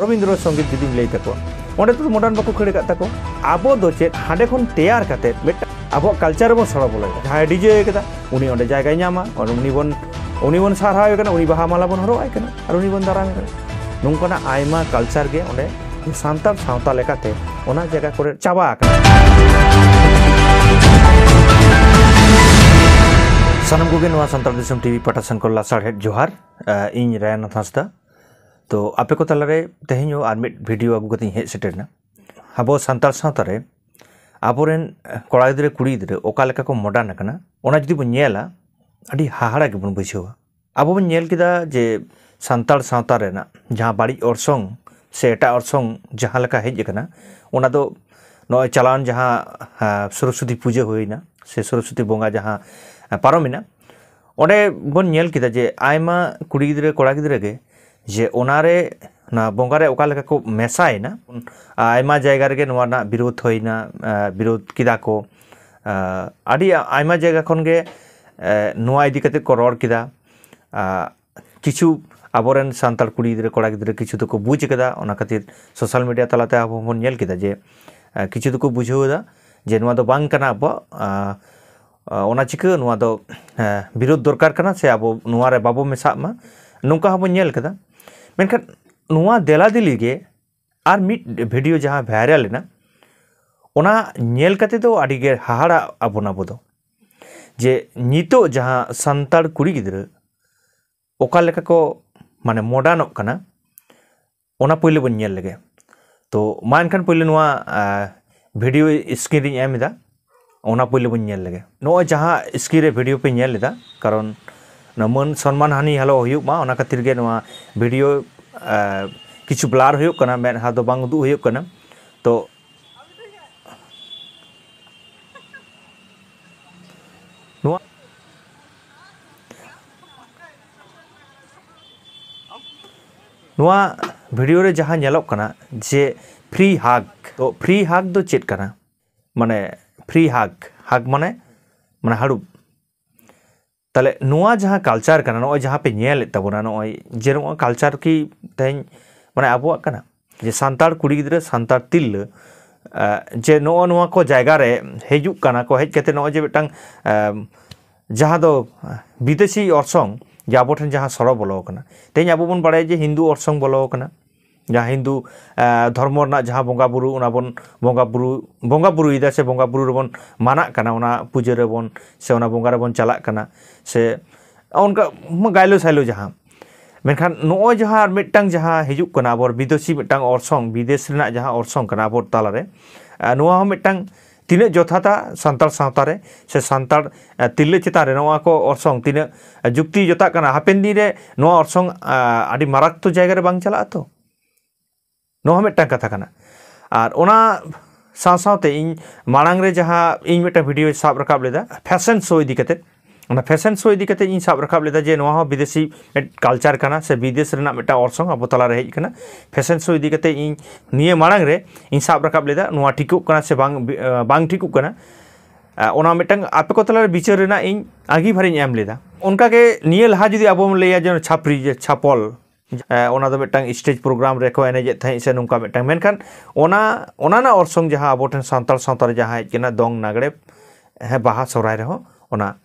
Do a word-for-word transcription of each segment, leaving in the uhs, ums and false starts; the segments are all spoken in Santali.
ᱨᱚᱵᱤᱱᱫᱨᱚ ᱥᱚᱝᱜᱤᱛ ᱡᱩᱫᱤᱢ ᱞᱟᱹᱭ ᱛᱟᱠᱚᱣᱟ, ᱚᱸᱰᱮ ᱫᱚ ᱢᱚᱰᱟᱨᱱ ᱵᱟᱠᱚ ᱠᱷᱟᱹᱲ ᱟᱠᱟᱫ ᱛᱟᱠᱚ᱾ ᱟᱵᱚ ᱫᱚ ᱪᱮᱫ ᱦᱟᱸᱰᱮ ᱠᱷᱚᱱ ᱛᱮᱭᱟᱨ ᱠᱟᱛᱮ ᱢᱤᱫᱴᱟᱝ ᱟᱵᱚᱣᱟᱜ ᱠᱟᱞᱪᱟᱨ ᱵᱚᱱ ᱥᱮᱬᱟ ᱵᱚᱞᱚᱭᱟ᱾ ᱡᱟᱦᱟᱸᱭ ᱰᱤᱡᱮ ᱠᱟᱫᱟ, ᱩᱱᱤ ᱚᱸᱰᱮ ᱡᱟᱭᱜᱟᱭ ᱧᱟᱢᱟ, ᱚᱸᱰᱮ ᱩᱱᱤ ᱵᱚᱱ, ᱩᱱᱤ ᱵᱚᱱ ᱥᱟᱨᱦᱟᱣᱮ ᱠᱟᱱᱟ, ᱩᱱᱤ ᱵᱟᱦᱟ ᱢᱟᱞᱟ ᱵᱚᱱ ᱦᱚᱨᱚᱜ ᱟᱭ ᱠᱟᱱᱟ ᱟᱨ ᱩᱱᱤ ᱵᱚᱱ ᱫᱟᱨᱟᱢᱮ ᱠᱟᱱᱟ᱾ ᱱᱚᱝᱠᱟᱱᱟᱜ ᱟᱭᱢᱟ ᱠᱟᱞᱪᱟᱨ ᱜᱮ ᱚᱸᱰᱮ ᱥᱟᱱᱛᱟᱲ ᱥᱟᱶᱛᱟ ᱞᱮᱠᱟᱛᱮ ᱚᱱᱟ ᱡᱟᱭᱜᱟ ᱠᱚᱨᱮ ᱪᱟᱵᱟ ᱟᱠᱟᱱᱟ᱾ ᱥᱟᱱᱟᱢ ᱠᱚᱜᱮ ᱱᱚᱣᱟ ᱥᱟᱱᱛᱟᱲ ᱫᱤᱥᱚᱢ ᱴᱤᱵᱷᱤ ᱯᱟᱦᱴᱟ ᱥᱮᱱ ᱠᱷᱚᱱ ᱞᱟᱥᱟᱲᱦᱮᱫ ᱡᱚᱦᱟᱨ᱾ ᱟᱸ, ᱤᱧ ᱨᱟᱭᱱᱟᱛᱷ ᱦᱟᱸᱥᱫᱟ᱾ ᱛᱚ, ᱟᱯᱮ ᱠᱚ ᱛᱟᱞᱟᱨᱮ ᱛᱮᱦᱮᱧ ᱦᱚᱸ ᱟᱨ ᱢᱤᱫ ᱵᱷᱤᱰᱤᱭᱳ ᱟᱹᱜᱩ ᱠᱟᱛᱮᱧ ᱦᱮᱡ ᱥᱮᱴᱮᱨ ᱮᱱᱟ᱾ ᱟᱵᱚ ᱥᱟᱱᱛᱟᱲ ᱥᱟᱶᱛᱟ ᱨᱮ ᱟᱵᱚᱨᱮᱱ ᱠᱚᱲᱟ ᱜᱤᱫᱽᱨᱟᱹ, ᱠᱩᱲᱤ ᱜᱤᱫᱽᱨᱟᱹ ᱚᱠᱟ ᱞᱮᱠᱟ ᱠᱚ ᱢᱚᱰᱟᱨᱱ ᱟᱠᱟᱱᱟ, ᱚᱱᱟ ᱡᱩᱫᱤ ᱵᱚᱱ ᱧᱮᱞᱟ, ᱟᱹᱰᱤ ᱦᱟᱦᱟᱲᱟ ᱜᱮᱵᱚᱱ ᱵᱩᱡᱷᱟᱹᱣᱟ᱾ ᱟᱵᱚ ᱵᱚᱱ ᱧᱮᱞ ᱠᱮᱫᱟ ᱡᱮ ᱥᱟᱱᱛᱟᱲ ᱥᱟᱶᱛᱟ ᱨᱮᱱᱟᱜ ᱡᱟᱦᱟᱸ ᱵᱟᱹᱲᱤᱡ ᱚᱨᱥᱚᱝ ᱥᱮ ᱮᱴᱟᱜ ᱚᱨᱥᱚᱝ ᱡᱟᱦᱟᱸ ᱞᱮᱠᱟ ᱦᱮᱡ ᱟᱠᱟᱱᱟ, ᱚᱱᱟ ᱫᱚ ᱱᱚᱜᱼᱚᱭ ᱪᱟᱞᱟᱣᱮᱱ ᱡᱟᱦᱟᱸ, ᱟᱸ, ᱥᱚᱨᱚᱥᱚᱛᱤ ᱯᱩᱡᱟᱹ ᱦᱩᱭᱱᱟ ᱥᱮ ᱥᱚᱨᱚᱥᱚᱛᱤ ᱵᱚᱸᱜᱟ ᱡᱟᱦᱟᱸ, ᱟᱸ, ᱯᱟᱨᱚᱢᱮᱱᱟ, ᱚᱸᱰᱮ ᱵᱚᱱ ᱧᱮᱞ ᱠᱮᱫᱟ ᱡᱮ ᱟᱭᱢᱟ ᱠᱩᱲᱤ ᱜᱤᱫᱽᱨᱟᱹ, ᱠᱚᱲᱟ ᱜᱤᱫᱽᱨᱟᱹ ᱜᱮ ᱡᱮ ᱚᱱᱟᱨᱮ, ᱚᱱᱟ ᱵᱚᱸᱜᱟ ᱨᱮ ᱚᱠᱟ ᱞᱮᱠᱟ ᱠᱚ ᱢᱮᱥᱟᱭᱮᱱᱟ, ᱟᱭᱢᱟ ᱡᱟᱭᱜᱟ ᱨᱮᱜᱮ ᱱᱚᱣᱟ ᱨᱮᱱᱟᱜ ᱵᱤᱨᱳᱫᱷ ᱦᱩᱭᱱᱟ, ᱟᱸ, ᱵᱤᱨᱳᱫᱷ ᱠᱮᱫᱟ ᱠᱚ᱾ ᱟᱸ, ᱟᱹᱰᱤ ᱟᱭᱢᱟ ᱡᱟᱭᱜᱟ ᱠᱷᱚᱱ ᱜᱮ, ᱟᱸ, ᱱᱚᱣᱟ ᱤᱫᱤ ᱠᱟᱛᱮ ᱠᱚ ᱨᱚᱲ ᱠᱮᱫᱟ᱾ ᱟᱸ, ᱠᱤᱪᱷᱩ ᱟᱵᱚᱨᱮᱱ ᱥᱟᱱᱛᱟᱲ ᱠᱩᱲᱤ ᱜᱤᱫᱽᱨᱟᱹ, ᱠᱚᱲᱟ ᱜᱤᱫᱽᱨᱟᱹ ᱠᱤᱪᱷᱩ ᱫᱚᱠᱚ ᱵᱩᱡᱽ ᱠᱟᱫᱟ, ᱚᱱᱟ ᱠᱷᱟᱹᱛᱤᱨ ᱥᱳᱥᱟᱞ ᱢᱤᱰᱤᱭᱟ ᱛᱟᱞᱟᱛᱮ ᱟᱵᱚ ᱵᱚᱱ ᱧᱮᱞ ᱠᱮᱫᱟ ᱡᱮ, ᱟᱸ, ᱠᱤᱪᱷᱩ ᱫᱚᱠᱚ ᱵᱩᱡᱷᱟᱹᱣ ᱮᱫᱟ ᱡᱮ ᱱᱚᱣᱟ ᱫᱚ ᱵᱟᱝ ᱠᱟᱱᱟ ᱟᱵᱚᱣᱟᱜ, ᱟᱸ, ᱟᱸ, ᱚᱱᱟ ᱪᱤᱠᱟᱹ ᱱᱚᱣᱟ ᱫᱚ, ᱟᱸ, ᱵᱤᱨᱳᱫᱷ ᱫᱚᱨᱠᱟᱨ ᱠᱟᱱᱟ ᱥᱮ ᱟᱵᱚ ᱱᱚᱣᱟ ᱨᱮ ᱵᱟᱵᱚ ᱢᱮᱥᱟᱜ ᱢᱟ, ᱱᱚᱝᱠᱟ ᱦᱚᱸᱵᱚᱱ ᱧᱮᱞ ᱠᱟᱫᱟ᱾ ᱢᱮᱱᱠᱷᱟᱱ ᱱᱚᱣᱟ ᱫᱮᱞᱟ ᱫᱮᱞᱤ ᱜᱮ ᱟᱨ ᱢᱤᱫ ᱵᱷᱤᱰᱤᱭᱳ ᱡᱟᱦᱟᱸ ᱵᱷᱟᱭᱨᱟᱞ ᱮᱱᱟ, ᱚᱱᱟ ᱧᱮᱞ ᱠᱟᱛᱮ ᱫᱚ ᱟᱹᱰᱤ ᱜᱮ ᱦᱟᱦᱟᱲᱟᱜ ᱟᱵᱚᱱ ᱟᱵᱚ ᱫᱚ, ᱡᱮ ᱱᱤᱛᱚᱜ ᱡᱟᱦᱟᱸ ᱥᱟᱱᱛᱟᱲ ᱠᱩᱲᱤ ᱜᱤᱫᱽᱨᱟᱹ ᱚᱠᱟ ᱞᱮᱠᱟ ᱠᱚ, ᱢᱟᱱᱮ, ᱢᱚᱰᱟᱨᱱᱚᱜ ᱠᱟᱱᱟ, ᱚᱱᱟ ᱯᱳᱭᱞᱳ ᱵᱚᱱ ᱧᱮᱞ ᱞᱮᱜᱮ᱾ ᱛᱚ ᱢᱟ ᱮᱱᱠᱷᱟᱱ ᱯᱳᱭᱞᱳ ᱱᱚᱣᱟ, ᱟᱸ, ᱵᱷᱤᱰᱤᱭᱳ ᱥᱠᱨᱤᱱ ᱨᱤᱧ ᱮᱢ ᱮᱫᱟ, ᱚᱱᱟ ᱯᱳᱭᱞᱳ ᱵᱚᱱ ᱧᱮᱞ ᱞᱮᱜᱮ᱾ ᱱᱚᱜᱼᱚᱭ ᱡᱟᱦᱟᱸ ᱥᱠᱨᱤᱱ ᱨᱮ ᱵᱷᱤᱰᱤᱭᱳ ᱯᱮ ᱧᱮᱞ ᱮᱫᱟ, ᱠᱟᱨᱚᱱ ᱚᱱᱟ ᱢᱟᱹᱱ ᱥᱚᱱᱢᱟᱱ ᱦᱟᱹᱱᱤ ᱦᱟᱞᱚ ᱦᱩᱭᱩᱜ ᱢᱟ, ᱚᱱᱟ ᱠᱷᱟᱹᱛᱤᱨ ᱜᱮ ᱱᱚᱣᱟ ᱵᱷᱤᱰᱤᱭᱳ, ᱟᱸ, ᱠᱤᱪᱷᱩ ᱵᱞᱟᱨ ᱦᱩᱭᱩᱜ ᱠᱟᱱᱟ, ᱢᱮᱫᱦᱟ ᱫᱚ ᱵᱟᱝ ᱩᱫᱩᱜ ᱦᱩᱭᱩᱜ ᱠᱟᱱᱟ᱾ ᱛᱚ ᱱᱚᱣᱟ, ᱱᱚᱣᱟ ᱵᱷᱤᱰᱤᱭᱳ ᱨᱮ ᱡᱟᱦᱟᱸ ᱧᱮᱞᱚᱜ ᱠᱟᱱᱟ ᱡᱮ ᱯᱷᱨᱤ ᱦᱟᱜᱽ, ᱛᱚ ᱯᱷᱨᱤ ᱦᱟᱜᱽ ᱫᱚ ᱪᱮᱫ ᱠᱟᱱᱟ? ᱢᱟᱱᱮ ᱯᱷᱨᱤ ᱦᱟᱜᱽ, ᱦᱟᱜᱽ ᱢᱟᱱᱮ, ᱢᱟᱱᱮ ᱦᱟᱹᱲᱩᱵ᱾ ᱛᱟᱦᱞᱮ ᱱᱚᱣᱟ ᱡᱟᱦᱟᱸ ᱠᱟᱞᱪᱟᱨ ᱠᱟᱱᱟ, ᱱᱚᱜᱼᱚᱭ ᱡᱟᱦᱟᱸ ᱯᱮ ᱧᱮᱞᱮᱫ ᱛᱟᱵᱚᱱᱟ, ᱱᱚᱜᱼᱚᱭ ᱡᱮ ᱱᱚᱣᱟ ᱠᱟᱞᱪᱟᱨ ᱠᱤ ᱛᱮᱦᱮᱧ ᱢᱟᱱᱮ ᱟᱵᱚᱣᱟᱜ ᱠᱟᱱᱟ, ᱡᱮ ᱥᱟᱱᱛᱟᱲ ᱠᱩᱲᱤ ᱜᱤᱫᱽᱨᱟᱹ, ᱥᱟᱱᱛᱟᱲ ᱛᱤᱨᱞᱟᱹ, ᱮ, ᱡᱮ ᱱᱚᱜᱼᱚ ᱱᱚᱣᱟ ᱠᱚ ᱡᱟᱭᱜᱟ ᱨᱮ ᱦᱤᱡᱩᱜ ᱠᱟᱱᱟ ᱠᱚ, ᱦᱮᱡ ᱠᱟᱛᱮ ᱱᱚᱜᱼᱚᱭ ᱡᱮ ᱢᱤᱫᱴᱟᱝ, ᱮ, ᱡᱟᱦᱟᱸ ᱫᱚ ᱵᱤᱫᱮᱥᱤ ᱚᱨᱥᱚᱝ, ᱡᱮ ᱟᱵᱚ ᱴᱷᱮᱱ ᱡᱟᱦᱟᱸ ᱥᱚᱲᱚ ᱵᱚᱞᱚ ᱟᱠᱟᱱᱟ, ᱛᱮᱦᱮᱧ ᱟᱵᱚ ᱵᱚᱱ ᱵᱟᱲᱟᱭᱟ ᱡᱮ ᱦᱤᱱᱫᱩ ᱚᱨᱥᱚᱝ ᱵᱚᱞᱚ ᱟᱠᱟᱱᱟ, ᱡᱟᱦᱟᱸ ᱦᱤᱱᱫᱩ, ᱮ, ᱫᱷᱚᱨᱢᱚ ᱨᱮᱱᱟᱜ ᱡᱟᱦᱟᱸ ᱵᱚᱸᱜᱟ ᱵᱩᱨᱩ, ᱚᱱᱟ ᱵᱚᱱ ᱵᱚᱸᱜᱟ ᱵᱩᱨᱩ, ᱵᱚᱸᱜᱟ ᱵᱩᱨᱩᱭᱮᱫᱟ ᱥᱮ ᱵᱚᱸᱜᱟ ᱵᱩᱨᱩ ᱨᱮᱵᱚᱱ ᱢᱟᱱᱟᱜ ᱠᱟᱱᱟ, ᱚᱱᱟ ᱯᱩᱡᱟᱹ ᱨᱮᱵᱚᱱ ᱥᱮ ᱚᱱᱟ ᱵᱚᱸᱜᱟ ᱨᱮᱵᱚᱱ ᱪᱟᱞᱟᱜ ᱠᱟᱱᱟ, ᱥᱮ ᱚᱱᱠᱟ ᱜᱟᱭᱞᱳ ᱥᱟᱭᱞᱳ ᱡᱟᱦᱟᱸ᱾ ᱢᱮᱱᱠᱷᱟᱱ ᱱᱚᱜᱼᱚᱭ ᱡᱟᱦᱟᱸ ᱟᱨ ᱢᱤᱫᱴᱟᱝ ᱡᱟᱦᱟᱸ ᱦᱤᱡᱩᱜ ᱠᱟᱱᱟ, ᱟᱵᱚ ᱵᱤᱫᱮᱥᱤ ᱢᱤᱫᱴᱟᱝ ᱚᱨᱥᱚᱝ, ᱵᱤᱫᱮᱥ ᱨᱮᱱᱟᱜ ᱡᱟᱦᱟᱸ ᱚᱨᱥᱚᱝ ᱠᱟᱱᱟ ᱟᱵᱚ ᱛᱟᱞᱟᱨᱮ, ᱮ, ᱱᱚᱣᱟ ᱦᱚᱸ ᱢᱤᱫᱴᱟᱝ ᱛᱤᱱᱟᱹᱜ ᱡᱚᱛᱷᱟᱛᱟ ᱥᱟᱱᱛᱟᱲ ᱥᱟᱶᱛᱟ ᱨᱮ ᱥᱮ ᱥᱟᱱᱛᱟᱲ, ᱮ, ᱛᱤᱨᱞᱟᱹ ᱪᱮᱛᱟᱱ ᱨᱮ ᱱᱚᱣᱟ ᱠᱚ ᱚᱨᱥᱚᱝ ᱛᱤᱱᱟᱹᱜ, ᱮ, ᱡᱩᱠᱛᱤ ᱡᱚᱛᱟᱜ ᱠᱟᱱᱟ, ᱦᱟᱯᱮᱱ ᱫᱤᱱ ᱨᱮ ᱱᱚᱣᱟ ᱚᱨᱥᱚᱝ, ᱮ, ᱟᱹᱰᱤ ᱢᱟᱨᱟᱠᱛᱚ ᱡᱟᱭᱜᱟ ᱨᱮ ᱵᱟᱝ ᱪᱟᱞᱟᱜᱼᱟ ᱛᱚ? ᱱᱚᱣᱟ ᱦᱚᱸ ᱢᱤᱫᱴᱟᱝ ᱠᱟᱛᱷᱟ ᱠᱟᱱᱟ᱾ ᱟᱨ ᱚᱱᱟ ᱥᱟᱶ ᱥᱟᱶᱛᱮ ᱤᱧ ᱢᱟᱲᱟᱝ ᱨᱮ ᱡᱟᱦᱟᱸ ᱤᱧ ᱢᱤᱫᱴᱟᱝ ᱵᱷᱤᱰᱤᱭᱳ ᱥᱟᱵ ᱨᱟᱠᱟᱵ ᱞᱮᱫᱟ ᱯᱷᱮᱥᱮᱱ ᱥᱳ ᱤᱫᱤ ᱠᱟᱛᱮ, ᱚᱱᱟ ᱯᱷᱮᱥᱮᱱ ᱥᱳ ᱤᱫᱤ ᱠᱟᱛᱮ ᱤᱧ ᱥᱟᱵ ᱨᱟᱠᱟᱵ ᱞᱮᱫᱟ ᱡᱮ ᱱᱚᱣᱟ ᱦᱚᱸ ᱵᱤᱫᱮᱥᱤ ᱢᱤᱫ ᱠᱟᱞᱪᱟᱨ ᱠᱟᱱᱟ ᱥᱮ ᱵᱤᱫᱮᱥ ᱨᱮᱱᱟᱜ ᱢᱤᱫᱴᱟᱝ ᱚᱨᱥᱚᱝ ᱟᱵᱚ ᱛᱟᱞᱟᱨᱮ ᱦᱮᱡ ᱠᱟᱱᱟ᱾ ᱯᱷᱮᱥᱮᱱ ᱥᱳ ᱤᱫᱤ ᱠᱟᱛᱮ ᱤᱧ ᱱᱤᱭᱟᱹ ᱢᱟᱲᱟᱝ ᱨᱮ ᱤᱧ ᱥᱟᱵ ᱨᱟᱠᱟᱵ ᱞᱮᱫᱟ, ᱱᱚᱣᱟ ᱴᱷᱤᱠᱚᱜ ᱠᱟᱱᱟ ᱥᱮ ᱵᱟᱝ, ᱵᱤ-, ᱟᱸ, ᱵᱟᱝ ᱴᱷᱤᱠᱚᱜ ᱠᱟᱱᱟ, ᱟᱸ, ᱚᱱᱟ ᱢᱤᱫᱴᱟᱝ ᱟᱯᱮ ᱠᱚ ᱛᱟᱞᱟᱨᱮ ᱵᱤᱪᱟᱹᱨ ᱨᱮᱱᱟᱜ ᱤᱧ ᱟᱸᱜᱤᱵᱷᱟᱨᱤᱧ ᱮᱢ ᱞᱮᱫᱟ᱾ ᱚᱱᱠᱟᱜᱮ ᱱᱤᱭᱟᱹ ᱞᱟᱦᱟ ᱡᱩᱫᱤ ᱟᱵᱚ ᱵᱚᱱ ᱞᱟᱹᱭᱟ ᱡᱮ ᱪᱷᱟᱯᱨᱤ, ᱡᱮ ᱪᱷᱟᱯᱚᱞ, ᱮ, ᱚᱱᱟ ᱫᱚ ᱢᱤᱫᱴᱟᱝ ᱥᱴᱮᱡᱽ ᱯᱨᱳᱜᱨᱟᱢ ᱨᱮᱠᱚ ᱮᱱᱮᱡᱮᱫ ᱛᱟᱦᱮᱸᱫ ᱥᱮ ᱱᱚᱝᱠᱟ ᱢᱤᱫᱴᱟᱝ, ᱢᱮᱱᱠᱷᱟᱱ ᱚᱱᱟ, ᱚᱱᱟ ᱨᱮᱱᱟᱜ ᱚᱨᱥᱚᱝ ᱡᱟᱦᱟᱸ ᱟᱵᱚ ᱴᱷᱮᱱ ᱥᱟᱱᱛᱟᱲ ᱥᱟᱶᱛᱟ ᱨᱮ ᱡᱟᱦᱟᱸ ᱦᱮᱡ ᱠᱟᱱᱟ, ᱫᱚᱝ ᱞᱟᱜᱽᱲᱮ, ᱦᱮᱸ, ᱵᱟᱦᱟ ᱥᱚᱦᱨᱟᱭ ᱨᱮᱦᱚᱸ ᱚᱱᱟ,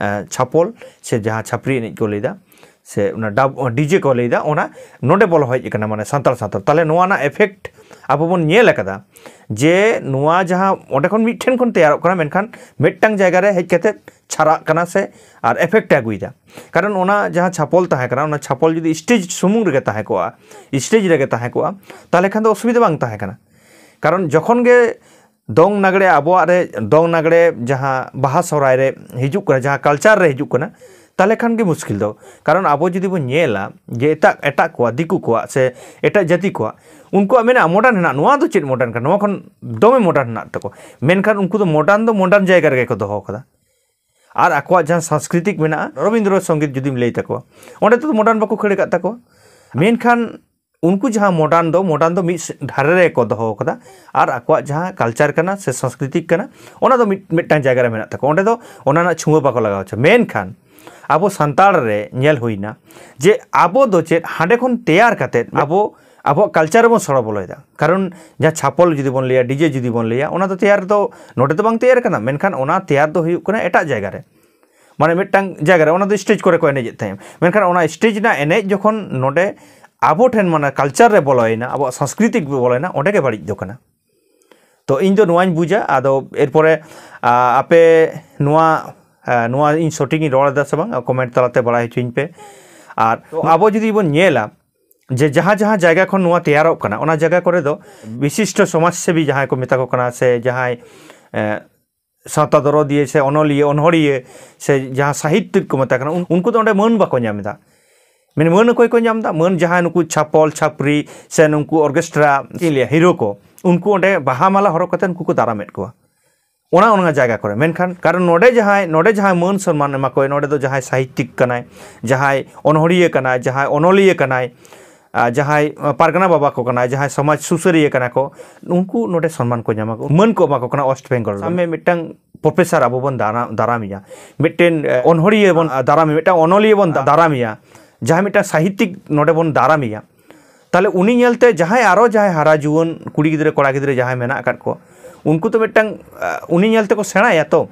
ᱮ, ᱪᱷᱟᱯᱚᱞ ᱥᱮ ᱡᱟᱦᱟᱸ ᱪᱷᱟᱯᱨᱤ ᱮᱱᱮᱡ ᱠᱚ ᱞᱟᱹᱭᱫᱟ ᱥᱮ ᱚᱱᱟ ᱰᱟᱵ-, ᱰᱤᱡᱮ ᱠᱚ ᱞᱟᱹᱭᱫᱟ, ᱚᱱᱟ ᱱᱚᱰᱮ ᱵᱚᱞᱚ ᱦᱮᱡ ᱟᱠᱟᱱᱟ, ᱢᱟᱱᱮ ᱥᱟᱱᱛᱟᱲ ᱥᱟᱶᱛᱟ᱾ ᱛᱟᱦᱚᱞᱮ ᱱᱚᱣᱟ ᱨᱮᱱᱟᱜ ᱮᱯᱷᱮᱠᱴ ᱟᱵᱚ ᱵᱚᱱ ᱧᱮᱞ ᱟᱠᱟᱫᱟ ᱡᱮ ᱱᱚᱣᱟ ᱡᱟᱦᱟᱸ ᱚᱸᱰᱮ ᱠᱷᱚᱱ ᱢᱤᱫ ᱴᱷᱮᱱ ᱠᱷᱚᱱ ᱛᱮᱭᱟᱨᱚᱜ ᱠᱟᱱᱟ, ᱢᱮᱱᱠᱷᱟᱱ ᱢᱤᱫᱴᱟᱝ ᱡᱟᱭᱜᱟ ᱨᱮ ᱦᱮᱡ ᱠᱟᱛᱮ ᱪᱷᱟᱨᱟᱜ ᱠᱟᱱᱟ ᱥᱮ ᱟᱨ ᱮᱯᱷᱮᱠᱴ ᱮ ᱟᱹᱜᱩᱭᱮᱫᱟ᱾ ᱠᱟᱨᱚᱱ ᱚᱱᱟ ᱡᱟᱦᱟᱸ ᱪᱷᱟᱯᱚᱞ ᱛᱟᱦᱮᱸ ᱠᱟᱱᱟ, ᱚᱱᱟ ᱪᱷᱟᱯᱚᱞ ᱡᱩᱫᱤ ᱥᱴᱮᱡᱽ ᱥᱩᱢᱩᱝ ᱨᱮᱜᱮ ᱛᱟᱦᱮᱸ ᱠᱚᱜᱼᱟ, ᱥᱴᱮᱡᱽ ᱨᱮᱜᱮ ᱛᱟᱦᱮᱸ ᱠᱚᱜᱼᱟ, ᱛᱟᱦᱚᱞᱮ ᱠᱷᱟᱱ ᱫᱚ ᱚᱥᱩᱵᱤᱫᱷᱟ ᱵᱟᱝ ᱛᱟᱦᱮᱸ ᱠᱟᱱᱟ᱾ ᱠᱟᱨᱚᱱ ᱡᱚᱠᱷᱚᱱ ᱜᱮ ᱫᱚᱝ ᱞᱟᱜᱽᱲᱮ ᱟᱵᱚᱣᱟᱜ ᱨᱮ, ᱫᱚᱝ ᱞᱟᱜᱽᱲᱮ ᱡᱟᱦᱟᱸ ᱵᱟᱦᱟ ᱥᱚᱦᱨᱟᱭ ᱨᱮ ᱦᱤᱡᱩᱜ ᱠᱟᱱᱟ, ᱡᱟᱦᱟᱸ ᱠᱟᱞᱪᱟᱨ ᱨᱮ ᱦᱤᱡᱩᱜ ᱠᱟᱱᱟ, ᱛᱟᱦᱚᱞᱮ ᱠᱷᱟᱱ ᱜᱮ ᱢᱩᱥᱠᱤᱞ ᱫᱚ᱾ ᱠᱟᱨᱚᱱ ᱟᱵᱚ ᱡᱩᱫᱤ ᱵᱚᱱ ᱧᱮᱞᱟ ᱡᱮ ᱮᱴᱟᱜ, ᱮᱴᱟᱜ ᱠᱚᱣᱟᱜ, ᱫᱤᱠᱩ ᱠᱚᱣᱟᱜ ᱥᱮ ᱮᱴᱟᱜ ᱡᱟᱹᱛᱤ ᱠᱚᱣᱟᱜ, ᱩᱱᱠᱩᱣᱟᱜ ᱢᱮᱱᱟᱜᱼᱟ ᱢᱚᱰᱟᱨᱱ ᱦᱮᱱᱟᱜᱼᱟ, ᱱᱚᱣᱟ ᱫᱚ ᱪᱮᱫ ᱢᱚᱰᱟᱨᱱ ᱠᱟᱱᱟ, ᱱᱚᱣᱟ ᱠᱷᱚᱱ ᱫᱚᱢᱮ ᱢᱚᱰᱟᱨᱱ ᱦᱮᱱᱟᱜ ᱛᱟᱠᱚᱣᱟ᱾ ᱢᱮᱱᱠᱷᱟᱱ ᱩᱱᱠᱩ ᱫᱚ ᱢᱚᱰᱟᱨᱱ ᱫᱚ ᱢᱚᱰᱟᱨᱱ ᱡᱟᱭᱜᱟ ᱨᱮᱜᱮ ᱠᱚ ᱫᱚᱦᱚ ᱠᱟᱫᱟ᱾ ᱟᱨ ᱟᱠᱚᱣᱟᱜ ᱡᱟᱦᱟᱸ ᱥᱟᱝᱥᱠᱨᱤᱛᱤᱠ ᱢᱮᱱᱟᱜᱼᱟ, ᱨᱚᱵᱤᱱᱫᱨᱚ ᱥᱚᱝᱜᱤᱛ ᱡᱩᱫᱤᱢ ᱞᱟᱹᱭ ᱛᱟᱠᱚᱣᱟ, ᱚᱸᱰᱮ ᱫᱚ ᱢᱚᱰᱟᱨᱱ ᱵᱟᱠᱚ ᱠᱷᱟᱹᱲ ᱟᱠᱟᱫ ᱛᱟᱠᱚᱣᱟ᱾ ᱢᱮᱱᱠᱷᱟᱱ ᱩᱱᱠᱩ ᱡᱟᱦᱟᱸ ᱢᱚᱰᱟᱨᱱ ᱫᱚ, ᱢᱚᱰᱟᱨᱱ ᱫᱚ ᱢᱤᱫ ᱥᱮ-, ᱫᱷᱟᱨᱮ ᱨᱮᱠᱚ ᱫᱚᱦᱚ ᱠᱟᱫᱟ, ᱟᱨ ᱟᱠᱚᱣᱟᱜ ᱡᱟᱦᱟᱸ ᱠᱟᱞᱪᱟᱨ ᱠᱟᱱᱟ ᱥᱮ ᱥᱟᱝᱥᱠᱨᱤᱛᱤᱠ ᱠᱟᱱᱟ, ᱚᱱᱟ ᱫᱚ ᱢᱤᱫ, ᱢᱤᱫᱴᱟᱝ ᱡᱟᱭᱜᱟ ᱨᱮ ᱢᱮᱱᱟᱜ ᱛᱟᱠᱚᱣᱟ, ᱚᱸᱰᱮ ᱫᱚ ᱚᱱᱟ ᱨᱮᱱᱟᱜ ᱪᱷᱩᱣᱟᱹ ᱵᱟᱠᱚ ᱞᱟᱜᱟᱣ ᱦᱚᱪᱚ᱾ ᱢᱮᱱᱠᱷᱟᱱ ᱟᱵᱚ ᱥᱟᱱᱛᱟᱲ ᱨᱮ ᱧᱮᱞ ᱦᱩᱭᱱᱟ ᱡᱮ ᱟᱵᱚ ᱫᱚ ᱪᱮᱫ ᱦᱟᱸᱰᱮ ᱠᱷᱚᱱ ᱛᱮᱭᱟᱨ ᱠᱟᱛᱮᱫ ᱟᱵᱚ ᱟᱵᱚᱣᱟᱜ ᱠᱟᱞᱪᱟᱨ ᱨᱮᱵᱚᱱ ᱥᱚᱲᱚ ᱵᱚᱞᱚᱭᱮᱫᱟ᱾ ᱠᱟᱨᱚᱱ ᱡᱟᱦᱟᱸ ᱪᱷᱟᱯᱚᱞ ᱡᱩᱫᱤ ᱵᱚᱱ ᱞᱟᱹᱭᱟ, ᱰᱤᱡᱮ ᱡᱩᱫᱤ ᱵᱚᱱ ᱞᱟᱹᱭᱟ, ᱚᱱᱟ ᱫᱚ ᱛᱮᱭᱟᱨ ᱫᱚ ᱱᱚᱰᱮ ᱫᱚ ᱵᱟᱝ ᱛᱮᱭᱟᱨ ᱠᱟᱱᱟ, ᱢᱮᱱᱠᱷᱟᱱ ᱚᱱᱟ ᱛᱮᱭᱟᱨ ᱫᱚ ᱦᱩᱭᱩᱜ ᱠᱟᱱᱟ ᱮᱴᱟᱜ ᱡᱟᱭᱜᱟ ᱨᱮ, ᱢᱟᱱᱮ ᱢᱤᱫᱴᱟᱝ ᱡᱟᱭᱜᱟ ᱨᱮ, ᱚᱱᱟ ᱫᱚ ᱥᱴᱮᱡᱽ ᱠᱚᱨᱮ ᱠᱚ ᱮᱱᱮᱡᱮᱫ ᱛᱟᱦᱮᱸᱫ, ᱢᱮᱱᱠᱷᱟᱱ ᱚᱱᱟ ᱥᱴᱮᱡᱽ ᱨᱮᱱᱟᱜ ᱮᱱᱮᱡ ᱡᱚᱠᱷᱚᱱ ᱱᱚᱰᱮ ᱟᱵᱚ ᱴᱷᱮᱱ, ᱢᱟᱱᱮ ᱠᱟᱞᱪᱟᱨ ᱨᱮ ᱵᱚᱞᱚᱭᱮᱱᱟ, ᱟᱵᱚᱣᱟᱜ ᱥᱚᱝᱥᱠᱨᱤᱛᱤ ᱵᱚᱞᱚᱭᱮᱱᱟ, ᱚᱸᱰᱮ ᱜᱮ ᱵᱟᱹᱲᱤᱡ ᱫᱚ ᱠᱟᱱᱟ᱾ ᱛᱚ ᱤᱧ ᱫᱚ ᱱᱚᱣᱟᱧ ᱵᱩᱡᱟ᱾ ᱟᱫᱚ ᱮᱨᱯᱚᱨᱮ, ᱟ, ᱟᱯᱮ ᱱᱚᱣᱟ, ᱟ, ᱱᱚᱣᱟ ᱤᱧ ᱥᱚᱴᱷᱤᱠ ᱤᱧ ᱨᱚᱲ ᱮᱫᱟ ᱥᱮ ᱵᱟᱝ, ᱠᱚᱢᱮᱱᱴ ᱛᱟᱞᱟᱛᱮ ᱵᱟᱲᱟᱭ ᱦᱚᱪᱚᱧ ᱯᱮ᱾ ᱟᱨ ᱛᱚ ᱟᱵᱚ ᱡᱩᱫᱤ ᱵᱚᱱ ᱧᱮᱞᱟ ᱡᱮ ᱡᱟᱦᱟᱸ ᱡᱟᱦᱟᱸ ᱡᱟᱭᱜᱟ ᱠᱷᱚᱱ ᱱᱚᱣᱟ ᱛᱮᱭᱟᱨᱚᱜ ᱠᱟᱱᱟ, ᱚᱱᱟ ᱡᱟᱭᱜᱟ ᱠᱚᱨᱮ ᱫᱚ ᱵᱤᱥᱤᱥᱴᱚ ᱥᱚᱢᱟᱡᱽ ᱥᱮᱵᱤ ᱡᱟᱦᱟᱸᱭ ᱠᱚ ᱢᱮᱛᱟ ᱠᱚ ᱠᱟᱱᱟ, ᱥᱮ ᱡᱟᱦᱟᱸᱭ, ᱮ, ᱥᱟᱶᱛᱟ ᱫᱚᱨᱚᱫᱤᱭᱟᱹ ᱥᱮ ᱚᱱᱚᱞᱤᱭᱟᱹ, ᱚᱱᱚᱲᱦᱤᱭᱟᱹ ᱥᱮ ᱡᱟᱦᱟᱸ ᱥᱟᱦᱤᱛᱭᱤᱠ ᱠᱚ ᱢᱮᱛᱟ ᱠᱟᱱᱟ, ᱩᱱ-, ᱩᱱᱠᱩ ᱫᱚ ᱚᱸᱰᱮ ᱢᱟᱹᱱ ᱵᱟᱠᱚ ᱧᱟᱢ ᱮᱫᱟ᱾ ᱢᱟᱱᱮ ᱢᱟᱹᱱ ᱚᱠᱚᱭ ᱠᱚ ᱧᱟᱢ ᱮᱫᱟ? ᱢᱟᱹᱱ ᱡᱟᱦᱟᱸᱭ ᱱᱩᱠᱩ ᱪᱷᱟᱯᱚᱞ ᱪᱷᱟᱯᱨᱤ ᱥᱮ ᱱᱩᱠᱩ ᱚᱨᱠᱮᱥᱴᱨᱟ, ᱪᱮᱫ ᱤᱧ ᱞᱟᱹᱭᱟ, ᱦᱤᱨᱳ ᱠᱚ, ᱩᱱᱠᱩ ᱚᱸᱰᱮ ᱵᱟᱦᱟ ᱢᱟᱞᱟ ᱦᱚᱨᱚᱜ ᱠᱟᱛᱮ ᱩᱱᱠᱩ ᱠᱚ ᱫᱟᱨᱟᱢᱮᱫ ᱠᱚᱣᱟ ᱚᱱᱟ ᱚᱱᱟ ᱡᱟᱭᱜᱟ ᱠᱚᱨᱮ᱾ ᱢᱮᱱᱠᱷᱟᱱ ᱠᱟᱨᱚᱱ ᱱᱚᱰᱮ ᱡᱟᱦᱟᱸᱭ, ᱱᱚᱰᱮ ᱡᱟᱦᱟᱸᱭ ᱢᱟᱹᱱ ᱥᱚᱱᱢᱟᱱ ᱮᱢᱟ ᱠᱚᱣᱟ, ᱱᱚᱰᱮ ᱫᱚ ᱡᱟᱦᱟᱸᱭ ᱥᱟᱦᱤᱛᱭᱤᱠ ᱠᱟᱱᱟᱭ, ᱡᱟᱦᱟᱸᱭ ᱚᱱᱚᱲᱦᱤᱭᱟᱹ ᱠᱟᱱᱟᱭ, ᱡᱟᱦᱟᱸᱭ ᱚᱱᱚᱞᱤᱭᱟᱹ ᱠᱟᱱᱟᱭ, ᱟᱨ ᱡᱟᱦᱟᱸᱭ ᱯᱟᱨᱜᱟᱱᱟ ᱵᱟᱵᱟ ᱠᱚ ᱠᱟᱱᱟᱭ, ᱡᱟᱦᱟᱸᱭ ᱥᱚᱢᱟᱡᱽ ᱥᱩᱥᱟᱹᱨᱤᱭᱟᱹ ᱠᱟᱱᱟ ᱠᱚ, ᱩᱱᱠᱩ ᱱᱚᱰᱮ ᱥᱚᱱᱢᱟᱱ ᱠᱚ ᱧᱟᱢᱟ, ᱢᱟᱹᱱ ᱠᱚ ᱮᱢᱟ ᱠᱚ ᱠᱟᱱᱟ ᱳᱭᱮᱥᱴ ᱵᱮᱝᱜᱚᱞ ᱨᱮ᱾ ᱥᱟᱵ ᱢᱮ ᱢᱤᱫᱴᱟᱝ ᱯᱨᱚᱯᱷᱮᱥᱚᱨ ᱟᱵᱚ ᱵᱚᱱ ᱫᱟᱨᱟ-, ᱫᱟᱨᱟᱢᱮᱭᱟ, ᱢᱤᱫᱴᱮᱱ, ᱮ, ᱚᱱᱚᱲᱦᱤᱭᱟᱹ ᱵᱚᱱ, ᱟ, ᱫᱟᱨᱟᱢᱮᱭᱟ, ᱢᱤᱫᱴᱟᱝ ᱚᱱᱚᱞᱤᱭᱟᱹ ᱵᱚᱱ ᱫᱟ-, ᱫᱟᱨᱟᱢᱮᱭᱟ, ᱡᱟᱦᱟᱸᱭ ᱢᱤᱫᱴᱟᱝ ᱥᱟᱦᱤᱛᱭᱤᱠ ᱱᱚᱰᱮ ᱵᱚᱱ ᱫᱟᱨᱟᱢᱮᱭᱟ, ᱛᱟᱦᱚᱞᱮ ᱩᱱᱤ ᱧᱮᱞᱛᱮ ᱡᱟᱦᱟᱸᱭ ᱟᱨᱚ ᱡᱟᱦᱟᱸᱭ ᱦᱟᱨᱟ ᱡᱩᱣᱟᱹᱱ ᱠᱩᱲᱤ ᱜᱤᱫᱽᱨᱟᱹ ᱠᱚᱲᱟ ᱜᱤᱫᱽᱨᱟᱹ ᱡᱟᱦᱟᱸᱭ ᱢᱮᱱᱟᱜ ᱟᱠᱟᱫ ᱠᱚ, ᱩᱱᱠᱩ ᱫᱚ ᱢᱤᱫᱴᱟᱝ, ᱟ, ᱩᱱᱤ ᱧᱮᱞ ᱛᱮᱠᱚ ᱥᱮᱬᱟᱭᱟ ᱛᱚ,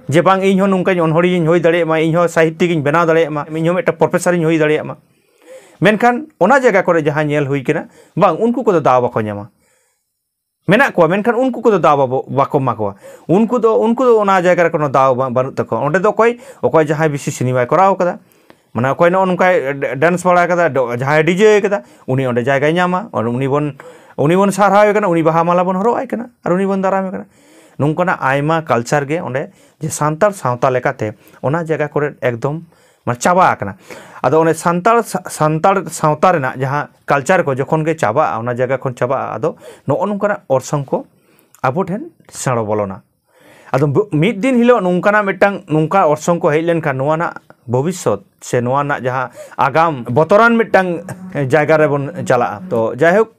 ᱡᱮ ᱵᱟᱝ, ᱤᱧ ᱦᱚᱸ ᱱᱚᱝᱠᱟᱧ ᱚᱱᱚᱲᱦᱤᱭᱟᱹᱧ ᱦᱩᱭ ᱫᱟᱲᱮᱭᱟᱜ ᱢᱟ, ᱤᱧ ᱦᱚᱸ ᱥᱟᱦᱤᱛᱭᱤᱠᱤᱧ ᱵᱮᱱᱟᱣ ᱫᱟᱲᱮᱭᱟᱜ ᱢᱟ, ᱤᱧ ᱦᱚᱸ ᱢᱤᱫᱴᱟᱝ ᱯᱨᱚᱯᱷᱮᱥᱚᱨᱤᱧ ᱦᱩᱭ ᱫᱟᱲᱮᱭᱟᱜ ᱢᱟ᱾ ᱢᱮᱱᱠᱷᱟᱱ ᱚᱱᱟ ᱡᱟᱭᱜᱟ ᱠᱚᱨᱮ ᱡᱟᱦᱟᱸ ᱧᱮᱞ ᱦᱩᱭ ᱠᱟᱱᱟ, ᱵᱟᱝ, ᱩᱱᱠᱩ ᱠᱚᱫᱚ ᱫᱟᱣ ᱵᱟᱠᱚ ᱧᱟᱢᱟ᱾ ᱢᱮᱱᱟᱜ ᱠᱚᱣᱟ, ᱢᱮᱱᱠᱷᱟᱱ ᱩᱱᱠᱩ ᱠᱚᱫᱚ ᱫᱟᱣ ᱵᱟᱵᱚ-, ᱵᱟᱠᱚ ᱮᱢᱟ ᱠᱚᱣᱟ᱾ ᱩᱱᱠᱩ ᱫᱚ, ᱩᱱᱠᱩ ᱫᱚ ᱚᱱᱟ ᱡᱟᱭᱜᱟ ᱨᱮ ᱠᱳᱱᱳ ᱫᱟᱣ ᱵᱟ-, ᱵᱟᱹᱱᱩᱜ ᱛᱟᱠᱚᱣᱟ᱾ ᱚᱸᱰᱮ ᱫᱚ ᱚᱠᱚᱭ, ᱚᱠᱚᱭ ᱡᱟᱦᱟᱸᱭ ᱵᱮᱥᱤ ᱥᱤᱱᱮᱢᱟᱭ ᱠᱚᱨᱟᱣ ᱠᱟᱫᱟ, ᱢᱟᱱᱮ ᱚᱠᱚᱭ ᱱᱚᱜᱼᱚ ᱱᱚᱝᱠᱟᱭ ᱰᱮ-, ᱰᱮᱱᱥ ᱵᱟᱲᱟ ᱠᱟᱫᱟ, ᱰᱚ-, ᱡᱟᱦᱟᱸᱭ ᱰᱤᱡᱮ ᱠᱟᱫᱟ, ᱩᱱᱤ ᱚᱸᱰᱮ ᱡᱟᱭᱜᱟᱭ ᱧᱟᱢᱟ, ᱟᱨ ᱩᱱᱤ ᱵᱚᱱ, ᱩᱱᱤ ᱵᱚᱱ ᱥᱟᱨᱦᱟᱣᱮ ᱠᱟᱱᱟ, ᱩᱱᱤ ᱵᱟᱦᱟ ᱢᱟᱞᱟ ᱵᱚᱱ ᱦᱚᱨᱚᱜ ᱟᱭ ᱠᱟᱱᱟ, ᱟᱨ ᱩᱱᱤ ᱵᱚᱱ ᱫᱟᱨᱟᱢᱮ ᱠᱟᱱᱟ᱾ ᱱᱚᱝᱠᱟᱱᱟᱜ ᱟᱭᱢᱟ ᱠᱟᱞᱪᱟᱨ ᱜᱮ ᱚᱸᱰᱮ, ᱡᱮ ᱥᱟᱱᱛᱟᱲ ᱥᱟᱶᱛᱟ ᱞᱮᱠᱟᱛᱮ ᱚᱱᱟ ᱡᱟᱭᱜᱟ ᱠᱚᱨᱮ ᱮᱠᱫᱚᱢ ᱢᱟᱱᱮ ᱪᱟᱵᱟ ᱟᱠᱟᱱᱟ᱾ ᱟᱫᱚ ᱚᱱᱮ ᱥᱟᱱᱛᱟᱲ ᱥᱟ-, ᱥᱟᱱᱛᱟᱲ ᱥᱟᱶᱛᱟ ᱨᱮᱱᱟᱜ ᱡᱟᱦᱟᱸ ᱠᱟᱞᱪᱟᱨ ᱠᱚ ᱡᱚᱠᱷᱚᱱ ᱜᱮ ᱪᱟᱵᱟᱜᱼᱟ, ᱚᱱᱟ ᱡᱟᱭᱜᱟ ᱠᱷᱚᱱ ᱪᱟᱵᱟᱜᱼᱟ, ᱟᱫᱚ ᱱᱚᱜᱼᱚ ᱱᱚᱝᱠᱟᱱᱟᱜ ᱚᱨᱥᱚᱝ ᱠᱚ ᱟᱵᱚ ᱴᱷᱮᱱ ᱥᱮᱬᱚ ᱵᱚᱞᱚᱱᱟ᱾ ᱟᱫᱚ ᱵ-, ᱢᱤᱫ ᱫᱤᱱ ᱦᱤᱞᱳᱜ ᱱᱚᱝᱠᱟᱱᱟᱜ ᱢᱤᱫᱴᱟᱝ, ᱱᱚᱝᱠᱟ ᱚᱨᱥᱚᱝ ᱠᱚ ᱦᱮᱡ ᱞᱮᱱᱠᱷᱟᱱ ᱱᱚᱣᱟ ᱨᱮᱱᱟᱜ ᱵᱷᱚᱵᱤᱥᱥᱚᱛ ᱥᱮ ᱱᱚᱣᱟ ᱨᱮᱱᱟᱜ ᱡᱟᱦᱟᱸ ᱟᱜᱟᱢ, ᱵᱚᱛᱚᱨᱟᱱ ᱢᱤᱫᱴᱟᱝ ᱡᱟᱭᱜᱟ ᱨᱮᱵᱚᱱ ᱪᱟᱞᱟᱜᱼᱟ᱾ ᱛᱚ ᱡᱟᱭᱦᱳᱠ,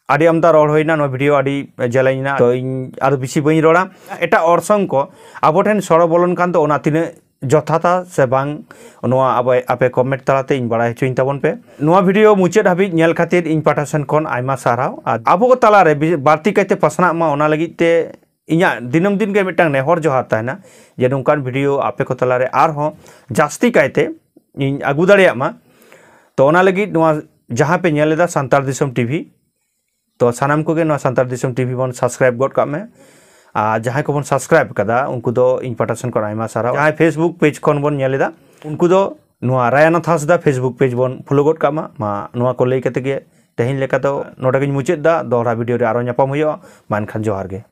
ᱟᱹᱰᱤ ᱟᱢᱫᱟ ᱨᱚᱲ ᱦᱩᱭᱱᱟ, ᱱᱚᱣᱟ ᱵᱷᱤᱰᱤᱭᱳ ᱟᱹᱰᱤ ᱡᱮᱞᱮᱧ ᱮᱱᱟ, ᱛᱚ ᱤᱧ ᱟᱫᱚ ᱵᱮᱥᱤ ᱵᱟᱹᱧ ᱨᱚᱲᱟ᱾ ᱮᱴᱟᱜ ᱚᱨᱥᱚᱝ ᱠᱚ ᱟᱵᱚ ᱴᱷᱮᱱ ᱥᱚᱲᱚ ᱵᱚᱞᱚᱱ ᱠᱟᱱ ᱫᱚ, ᱚᱱᱟ ᱛᱤᱱᱟᱹᱜ ᱡᱚᱛᱷᱟᱛᱟ ᱥᱮ ᱵᱟᱝ, ᱱᱚᱣᱟ ᱟᱵᱚ, ᱟᱯᱮ ᱠᱚᱢᱮᱱᱴ ᱛᱟᱞᱟᱛᱮ ᱤᱧ ᱵᱟᱲᱟᱭ ᱦᱚᱪᱚᱧ ᱛᱟᱵᱚᱱ ᱯᱮ᱾ ᱱᱚᱣᱟ ᱵᱷᱤᱰᱤᱭᱳ ᱢᱩᱪᱟᱹᱫ ᱦᱟᱹᱵᱤᱡ ᱧᱮᱞ ᱠᱷᱟᱹᱛᱤᱨ ᱤᱧ ᱯᱟᱦᱴᱟ ᱥᱮᱱ ᱠᱷᱚᱱ ᱟᱭᱢᱟ ᱥᱟᱨᱦᱟᱣ᱾ ᱟᱨ ᱟᱵᱚ ᱠᱚ ᱛᱟᱞᱟᱨᱮ ᱵᱤ-, ᱵᱟᱹᱲᱛᱤ ᱠᱟᱭᱛᱮ ᱯᱟᱥᱱᱟᱜ ᱢᱟ, ᱚᱱᱟ ᱞᱟᱹᱜᱤᱫ ᱛᱮ ᱤᱧᱟᱹᱜ ᱫᱤᱱᱟᱹᱢ ᱫᱤᱱ ᱜᱮ ᱢᱤᱫᱴᱟᱝ ᱱᱮᱦᱚᱨ ᱡᱚᱦᱟᱨ ᱛᱟᱦᱮᱱᱟ ᱡᱮ ᱱᱚᱝᱠᱟᱱ ᱵᱷᱤᱰᱤᱭᱳ ᱟᱯᱮ ᱠᱚ ᱛᱟᱞᱟᱨᱮ ᱟᱨᱦᱚᱸ ᱡᱟᱹᱥᱛᱤ ᱠᱟᱭᱛᱮ ᱤᱧ ᱟᱹᱜᱩ ᱫᱟᱲᱮᱭᱟᱜ ᱢᱟ᱾ ᱛᱚ, ᱚᱱᱟ ᱞᱟᱹᱜᱤᱫ ᱱᱚᱣᱟ ᱡᱟᱦᱟᱸ ᱯᱮ ᱧᱮᱞ ᱮᱫᱟ ᱥᱟᱱᱛᱟᱲ ᱫᱤᱥᱚᱢ ᱴᱤᱵᱷᱤ, ᱛᱚ, ᱥᱟᱱᱟᱢ ᱠᱚᱜᱮ ᱱᱚᱣᱟ ᱥᱟᱱᱛᱟᱲ ᱫᱤᱥᱚᱢ ᱴᱤᱵᱷᱤ ᱵᱚᱱ ᱥᱟᱵᱥᱠᱨᱟᱭᱤᱵ ᱜᱚᱫ ᱠᱟᱜ ᱢᱮ᱾ ᱟᱨ ᱡᱟᱦᱟᱸᱭ ᱠᱚᱵᱚᱱ ᱥᱟᱵᱥᱠᱨᱟᱭᱤᱵ ᱠᱟᱫᱟ, ᱩᱱᱠᱩ ᱫᱚ ᱤᱧ ᱯᱟᱦᱴᱟ ᱥᱮᱱ ᱠᱷᱚᱱ ᱟᱭᱢᱟ ᱥᱟᱨᱦᱟᱣ᱾ ᱡᱟᱦᱟᱸᱭ ᱯᱷᱮᱥᱵᱩᱠ ᱯᱮᱡᱽ ᱠᱷᱚᱱ ᱵᱚᱱ ᱧᱮᱞ ᱮᱫᱟ, ᱩᱱᱠᱩ ᱫᱚ ᱱᱚᱣᱟ ᱨᱟᱭᱟᱱᱟᱛᱷ ᱦᱟᱸᱥᱫᱟ ᱯᱷᱮᱥᱵᱩᱠ ᱯᱮᱡᱽ ᱵᱚᱱ ᱯᱷᱚᱞᱳ ᱜᱚᱫ ᱠᱟᱜ ᱢᱟ᱾ ᱢᱟ, ᱱᱚᱣᱟ ᱠᱚ ᱞᱟᱹᱭ ᱠᱟᱛᱮ ᱜᱮ ᱛᱮᱦᱮᱧ ᱞᱮᱠᱟ ᱫᱚ ᱱᱚᱰᱮ ᱜᱤᱧ ᱢᱩᱪᱟᱹᱫ ᱮᱫᱟ᱾ ᱫᱚᱦᱲᱟ ᱵᱷᱤᱰᱤᱭᱳ ᱨᱮ ᱟᱨᱚ ᱧᱟᱯᱟᱢ ᱦᱩᱭᱩᱜᱼᱟ᱾ ᱢᱟ, ᱮᱱᱠᱷᱟᱱ ᱡᱚᱦᱟᱨ ᱜᱮ᱾